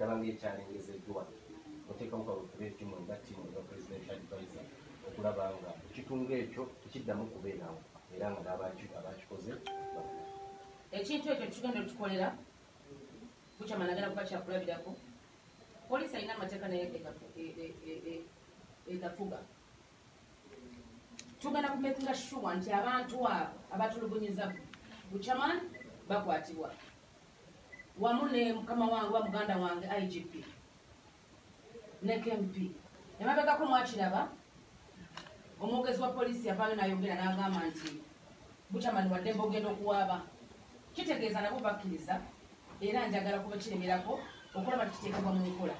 Ndaba ng'ekyalengezeddwa oteekamu kaweefube ttiimu nga ttiimu eva presidential advisor okulaba nga ekitundu ekyo tekiddamu kubeerawo era nga n'abakikoze. Ekintu ekyo tugenda otukolera. Buchaman agenda kuba kyakulabirako. Poliisi alina amateeka naye egafuga. Tugenda kumakinga sure nti abantu abo abatulugunyiza Buchaman bakwatibwa, wamu ne mukama wange wa muganda wange IGP ne KMP. Emabegako mwakiraba, omwogezi wa poliisi yavaayo n'ayogera n'agamba nti Buchaman waddembe ogenda okuwaaba. Kitegeeza nabo bakkiriza, era njagala kuba kiremerako okulaba tikiteekebwa mu nkola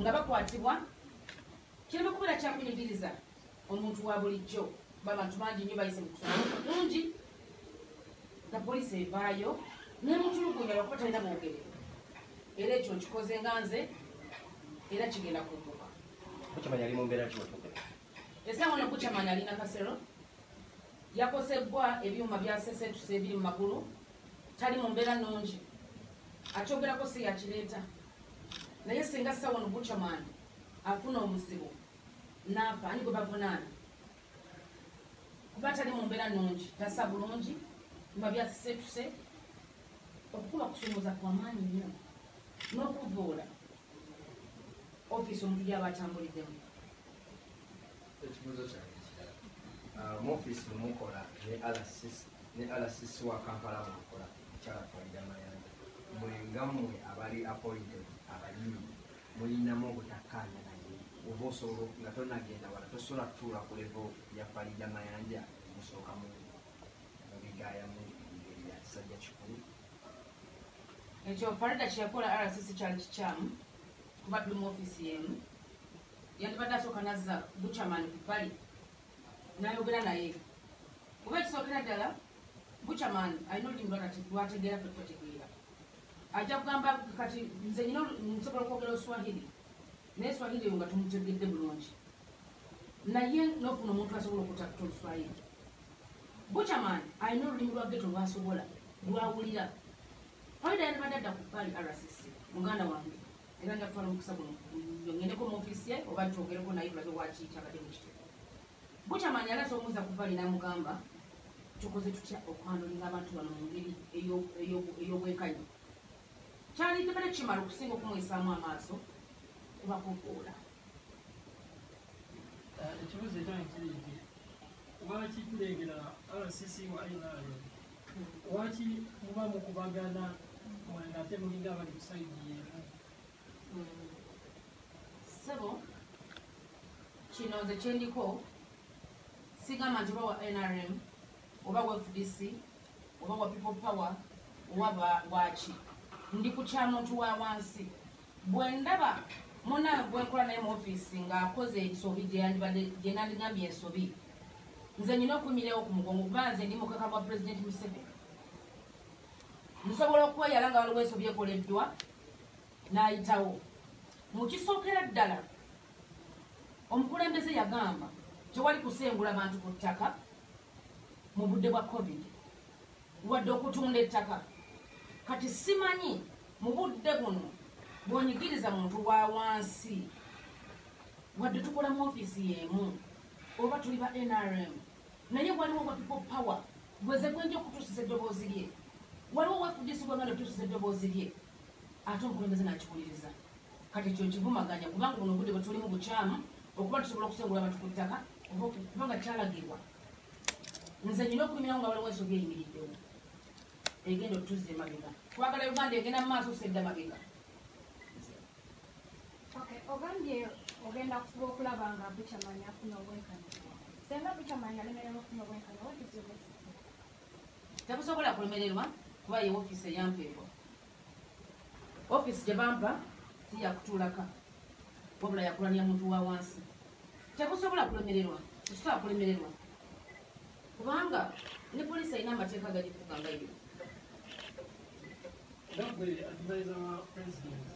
nga bakwatibwa, kireme kubeera kyakunyigiriza omuntu wa bulijjo. Babantu bangi nnyo bayise mu kusoma kungi nga poliisi evaayo nemutulugunya lwakuba talina bwogerero, era ekyo nkikoze nga nze era kigenda kumbuka. Buchaman ali mu mbeera ki wetwogera? Essaawa no Buchaman alina kasero, yakosebbwa ebyuma byasesetuse ebiri mu magulu, tali mu mbeera nnungi. Akyogerako si yakireeta, naye singa ssaawa no Buchaman afuna obuzibu naafa, ani gwe bavunaana? Kuba tali mu mbeera nnungi, tasa bulungi, byuma byasesetuse. Okukuba kusomooza kwamaanyi nnyo n'okuvoola ofiisi omuntu gyaba atambuliddemu. Ekibuuzo kyange kirala. Mu ofiisi mwemukola ne RCC wa Kampala mwakola, mukyala Farida Mayanja, mwe nga mmwe abali appointed abayimbi, mulinamu obutakkaanya naye, oba osobola nga tonagenda wala, tosobola kutuula ku level ya Farida Mayanja, musooka mu bigayamu ngeri ya kisajja kikulu? Ekyo Farida kyeyakola RCC kyali kikyamu, kuba tuli mu ofiisi yemu. Yandibadde asooka nazza Buchaman ku bbali n'ayogera naye, kuba ekisookera ddala Buchaman alina olulimi lwategeera, ffe tutategeera. Ajja kugamba kati nze nyina nsobola okwogera Oswahili, naye Swahili eyo nga tumutegedde bulungi, naye nofuna omuntu asobola okutakuta Oluswahili. Buchaman alina olulimi lwa ghetto lwasobola lwawulira. Farida yandibadde adda ku bbali RCC muganda wange, era nja kutwala omukisa guno ngendeko mu ofiisi ye oba twogereko naye tulabe waki kyabadde mu kitebe. Buchaman yali asobola omuza ku bbali n'amugamba, tukoze tutya okuhandlinga abantu bano mu ngeri ey'obwenkanya? Kyali tebadde kimala okusinga okumwesaamu amaaso kubakuvoola. Ekibuuzo ekyange kiri nti lwaki tulengera RCC wa NRM, lwaki muba mukubagana mwe ng'ate mulinga abali ku side y'emu? Ssebo, kino nze kyendiko sigamba nti oba wa NRM oba wa FDC oba wa People Power oba waki, ndi ku kya muntu wa wansi. Bwe ndaba muna gwenkola naye mu ofiisi ng'akoze ensobi gye nandigambye ensobi, nze nyina okuyimirawo ku mugongo, kuba nze ndi mukaka gwa Pulezidenti Museveni. Nsobola okweyala nga waliwo ensobi ekoleddwa n'ayitawo. Mu kisookera ddala, omukulembeze yagamba tewali kusengula bantu ku ttaka mu budde bwa COVID wadde okutunda ettaka. Kati simanyi mu budde buno bw'onyigiriza muntu wa wansi, wadde tukola mu ofiisi y'emu oba tuli ba NRM, naye waliwo wa People Power gweze gwenja okutuusiza eddoboozi lye, waliwo wa FDC gwegenda okutuusiza eddoboozi lye, ate omukulembeze n'akiwuliriza. Kati ekyo nkivumaganya, kubanga buno obudde bwe tulimu bukyamu okuba tusobola okusengula abantu ku ttaka oba kubanga kyalagirwa. Nze nyina okuyimirawo nga waliwo ensobi eyimiriddewo egenda otuzza emabega. Twagala Uganda egenda mu maaso, sedda mabega. Okay, ogambye ogenda kufuba okulaba nga Buchaman afuna obwenkanya. Senga Buchaman alemererwa okufuna obwenkanya, what is your next step? Tebusobola kulemererwa, kuba ye ofiisi eyampeebwa. Ofiisi gye bampa si yakutuulaka, wabula yakulania muntu wa wansi. Tebusobola kulemererwa, tekisobola kulemererwa, kubanga ne poliisi erina amateeka gagifuga nga yo. Nga gwe advisor wa president,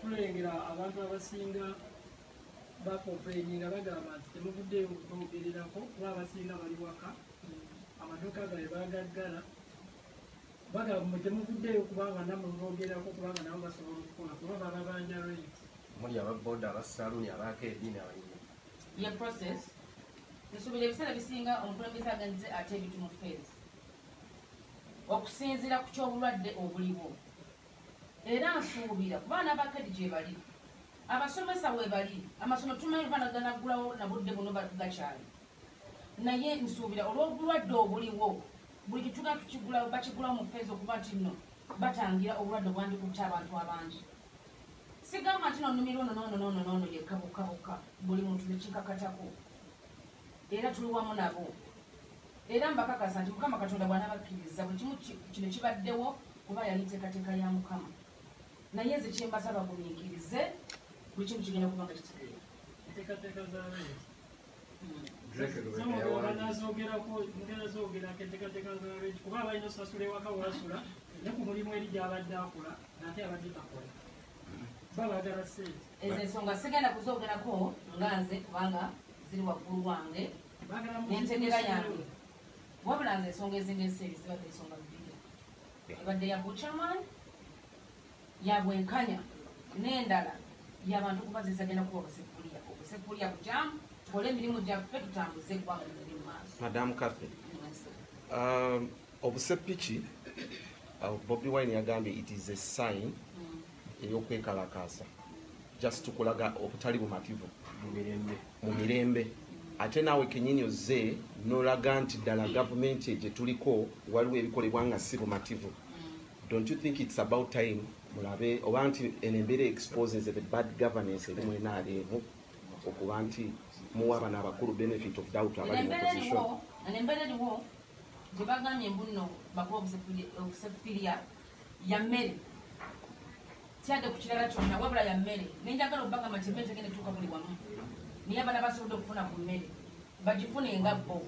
tulengera abantu abasinga bacomplaininga, bagamba nti temuvuddeyo kutwogererako kuba abasinga bali waka, amaduuka gaabwe bagaggala. Bagamba mwe temuvuddeyo kubanga nammwe muboogerako, kubanga nabo basobola okukola kuba bababanja rent. Muli ababoda, abasaluuni, abakeedi n'abayimbi. Ye process nsuubira ebiseera bisinga omukulembeze agenze ate ebintu mu phase okusinziira ku ky'obulwadde obuliwo. Era nsuubira kuba n'abakedi gye bali, abasomesa we bali, amasomero tumanyi banaggulawo na budde buno gakyali, naye nsuubira olw'obulwadde obuliwo buli kituga tukigula bakigulawo mu phase okuba nti nno batangira obulwadde obwandikutte abantu abangi. Sigamba nti nonnumirwa ono noono noono noono yekka bokka bokka, buli muntu nekikakatako era tuli wamu nabo. Era mbakakasa nti Mukama Katonda bw'anaabakkiriza buli kimu kino kibaddewo kuba yali nteekateeka ya Mukama. Naye nze kye mbasaba gumiikirize, buli kimu kigenda kuba nga kitegeera. Enteekateeka za rent. Drake Lubega yawandiise. Banazoogerako, mugenda zoogerako enteekateeka za rent kuba abalina osasula ewaka wasula ne ku mulimu eri gy'abadde akola ate abadde takola. Babaagala ssente. Ezo ensonga sigenda kuzoogerako nga nze kubanga ziri waggulu wange n'entegeera yange. Wabula nze ensonga ezindeese zibadde ensonga bbiri. Ebadde ya Buchaman, ya bwenkanya, n'endala y'abantu kuba zizagenda kuba obusefuliya. Obusefuliya bukyamu, tukole emirimu gyaffe tutambuze eggwanga liri mu maaso. Madam Cathy, obusepiki, Bobi Wine yagambye it is a sign ey'okwekalakaasa, just tukulaga obutali bumativu mu mirembe. Ate naawe kennyini ozze n'olaga nti ddala gavumenti gye tuliko waliwo ebikolebwa nga si bumativu. Don't you think it's about time mulabe oba nti eno embeera exposes the bad governance eri mu NRM okuba nti muwa bano abakulu benefit of doubt abali mu opposition? Eno embeera eriwo gye bagambye mbu nno bakuwa obusefuliya ya mmere, tyadde ku kirala kyonna wabula ya mmere. Nenjagala okubagamba nti emmere tegenda etuuka buli wamu, naye abalala basobodde okufuna ku mmere bagifune nga bo.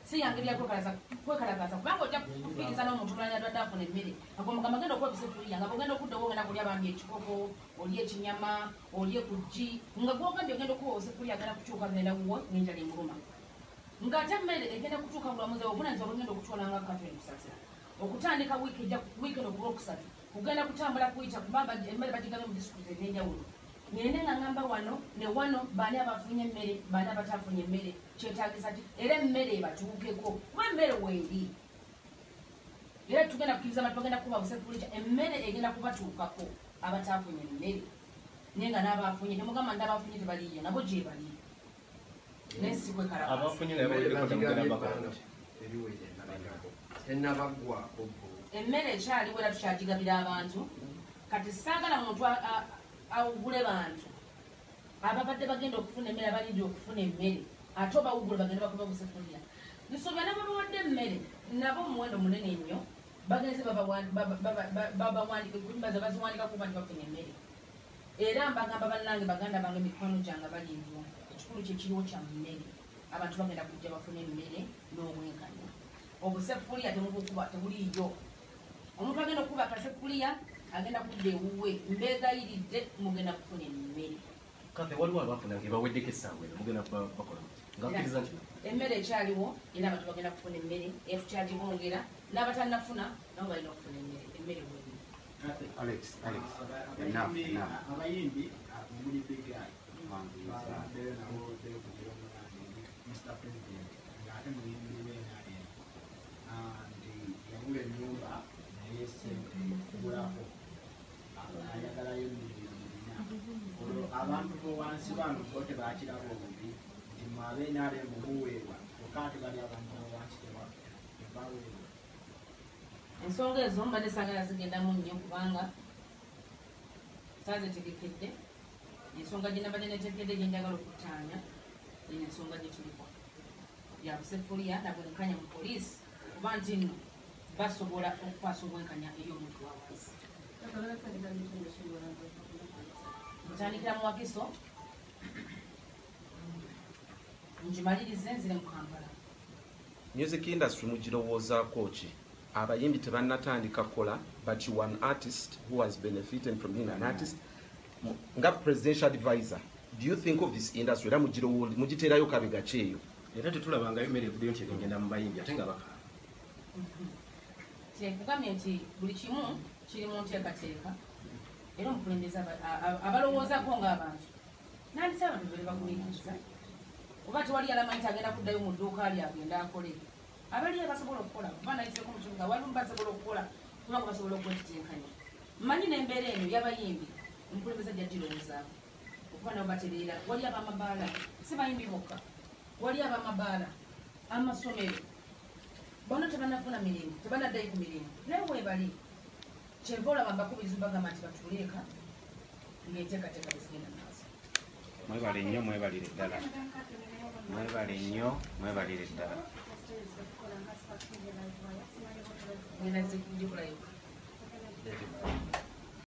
Si yangeri ya kwekalakaasa kubanga ojja kufiiriza n'omuntu omulala yadde afuna emmere agomugamba genda okuwa obusefuliya nga bw'ogenda okudda oba ogenda kulya bambi ekikoko, olye ekinyama, olye ku ggi, nga gw'ogambye ogenda okuwa obusefuliya agenda kukyuka genda wuwo n'enjala emuluma. Ng'ate emmere egenda kutuuka buli wamu, obuvunaanyizibwa bwegenda okutwala nga Catherine Kusasira okutandika wiiki ejja, wiiki eno ku Lwokusatu kugenda kutambula kuyita kuba emmere bagigabye mu disitulikiti ez'enjawulo. Ngende nga ngamba wano ne wano baani abafunye emmere, baani abatafunye emmere, kyetaagisa ki era emmere ebatuukeko kuba emmere weeri. Era tugenda kukkiriza abantu bagenda kuba busefuliya, emmere egenda kubatuukako abatafunye emmere, naye nga n'abafunye temugamba nti abafunye tebaliiyo, nabo gye bali. Naye si kwekalakaasa. Abafunye naye bagigambye ebbanga eriwera emabegako tennabaggwako bo. Emmere ekyaliwo era tukyagigabira abantu. Kati saagala muntu awugule bantu ababadde bagenda okufuna emmere, abalindira okufuna emmere, ate obawugule bagende bakuba obusefuliya. Nsuubira n'ababawadde emmere nabo omuwendo munene nnyo bagenze baziwandikako kuba nti bafunye emmere. Era mbagamba bannange, baganda bange, mikwano gyange abalindwa, ekikulu kye kiriwo kya mmere. Abantu bagenda kujja bafune emmere n'obwenkanya. Obusefuliya temubukuba, tebuliiyo. Omuntu agenda okukuba akasefuliya agenda kudda ewuwe, mbeegayiridde mugenda kufuna emmere. Kathy, waliwo abafuna nga baweddeko essaawa eno, mugenda bakola muti? Nga kkiriza nti emmere ekyaliwo era abantu bagenda kufuna emmere, era tukyagibongera, n'abatannafuna nabo balina okufuna emmere, emmere weeri. Alex, Alex, enough, enough. Abayimbi omuli Big Eye babaddeyo nabo beekugira omulangi Mr President ng'ate muyimbi w'NRM nti yagula ennyumba naye ssente kugulako ayagalayo miliyoni 4. Olwo abantu bo wansi bano bo tebakiraba obubi nti mwe ab'NRM muweebwa kyokka ate bali abantu bo wansi tebaweebwa. Ensonga ezo mbadde saagala zigendamu nnyo kubanga saazetegekedde. Ensonga gye nabadde netegekedde gye njagala okuttaanya eno ensonga gye tuliko ya busefuliya na bwenkanya mu poliisi kuba nti nno basobola okukwasa obwenkanya eri omuntu wa wansi. Ntandikira mu Wakiso ngimalirize nzire mu Kampala. Music industry mugirowoozaako ki? Abayimbi tebannatandika kukola, but you are an artist who has benefited from being an artist. Nga presidential advisor, do you think of this industry? Era mugiteerayo kabega ki eyo? Era tetulabangayo emmere evuddeyo nti egenda mu bayimbi ate nga bakaaba. Kyekugambye nti buli kimu kiri mu nteekateeka, era omukulembeze abalowoozaako ng'abantu nandise abantu bere bagumiikiriza, oba tewali yalamanyi nti agenda kuddayo mu dduuka lye agenda akole. Abaliyo basobola okukola, kuba nayiseeko mu kibuga walimu basobola okukola kubanga basobola okwetetenkanya. Mmanyi n'embeera eno y'abayimbi omukulembeze ajja girowoozaako okuba nabo batereera. Wali ab'amabaala, si bayimbi bokka, wali ab'amabaala, amasomero, bano tebanafuna mirimu, tebanaddayo ku mirimu, naye weebali. Kyenva olaba mbakubiriza bagamba nti batuule eka ng'enteekateeka tezigenda mu maaso. Mwebale nnyo, mwebalire ddala, mwebale nnyo, mwebalire ddala. Ngenda gikolayo.